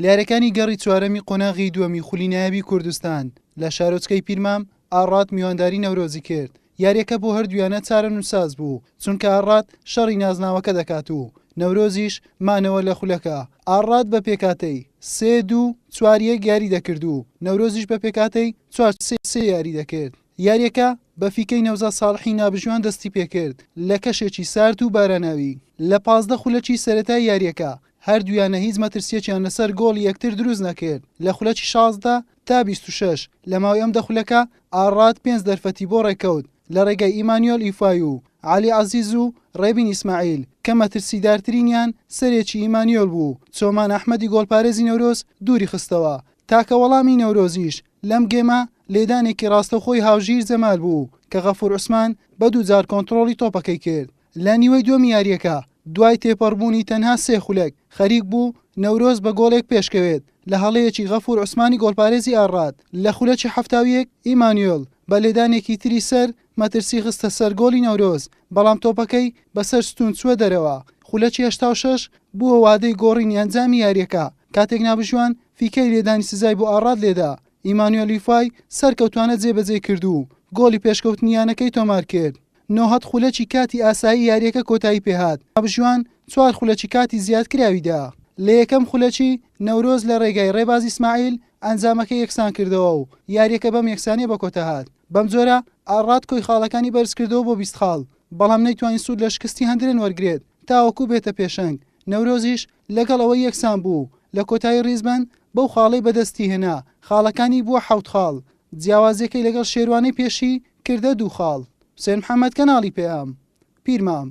لە یارییەکانی گەڕی چوارەمی قۆناغی دووەمی خولی نایابی کوردستان لە شارۆچکەی پیرمام، ئاڕات میوانداری نەورۆزی کرد. یارییەکە بۆ هەردوویانە چارەنووسساز بوو، چونکە ئاڕات شەڕی نازناوەکە دەکات و نەورۆزیش مانەوە لە خولەکە. ئاڕات بە پێکهاتەی، سێ دوو چوار یەک، یاری دەکرد و نەورۆزیش بە پێکهاتەی، چوار سێ سێ، یاری دەکرد. یارییەکە بە فیکەی نەوزاد ساڵحی نابژیوان دەستیپێکرد لە کەشێکی سارد و باراناوی. لە 15 خولەکی سەرەتای یارییەکە هەردوو یانە هیچ مەترسییەکیان لەسەر گۆڵی یەکتر دروست نەکرد، لە خولەکی 16 تا 26 لە ماوەی ئەم دە خولەکە ئاڕات پێنج دەرفەتی بۆ ڕێککەوت لە ڕێگای ئیمانیۆل ئیفای و عەلی عەزیز و ڕێبین ئیسماعیل کە مەترسیدارترینیان سەرێکی ئیمانیۆل بوو، چۆمان ئەحمەدی گۆڵپارێزی نەورۆز دووری خستەوە. تاکە وەڵامی نەورۆزیش لەم گێمە لێدانێکی ڕاستەوخۆی هاوژیر جەمال بوو کە غەفور عوسمان بە دووجار کۆنتڕۆڵی تۆپەکەی کرد. لە نیوەی دووەمی یارییەکە دوای تێپەڕبوونی تەنها سێ خولەک خەریک بوو نەورۆز بە گۆڵێک پێشکەوێت لە هەڵەیەکی غەفور عوسمانی گۆڵپارێزی ئاڕات لە خولەکی 71 ئیمانوێڵ بە لێدانێکی تری سەر مەترسی خستە سەر گۆڵی نەورۆز بەڵام تۆپەکەی بەسەر ستوون چووە دەرەوە خولەکی 86 بووە وادەی گۆڕینی ئەنجامی یارییەکە کاتێک نابژیوان فیکەی لێدانی سزای بۆ ئاڕات لێدا ئیمانوێل یوفای سەرکەوتوانە جێبەجێی کرد و گۆڵی پێشکەوتنی یانەکەی تۆمارکرد. نۆهەد خولەکی کاتی ئاسایی یارییەکە کۆتایی پێهات، نابژیوان چوار خولەکی کاتی زیادکراوی دا. لە یەکەم خولەکی، نەورۆز لە رێگای رێباز ئیسماعیل ئەنجامەکەی یەکسانکردەوە و یارییەکە بەم یەکسانییە بەکۆتاهات. بەمجۆرە ئاڕات کۆی خاڵەکانی بەرزکردەوە بۆ 20 خاڵ، بەڵام نەیتوانی سوود لە شکستی هەندرێن وەرگرێت تاوەکو بێتە پێشەنگ. نەورۆزیش لەگەڵ ئەوەی یەکسان بوو لە کۆتایی ریزبەند بەو خاڵەی بەدەستیهێنا، خاڵەکانی بووە حەوت خاڵ، جیاوازییەکەی لەگەڵ شێروانەی پێشی کردە دوو خاڵ. حوسێن محەمەد، کەناڵی پەیام، پیرمام.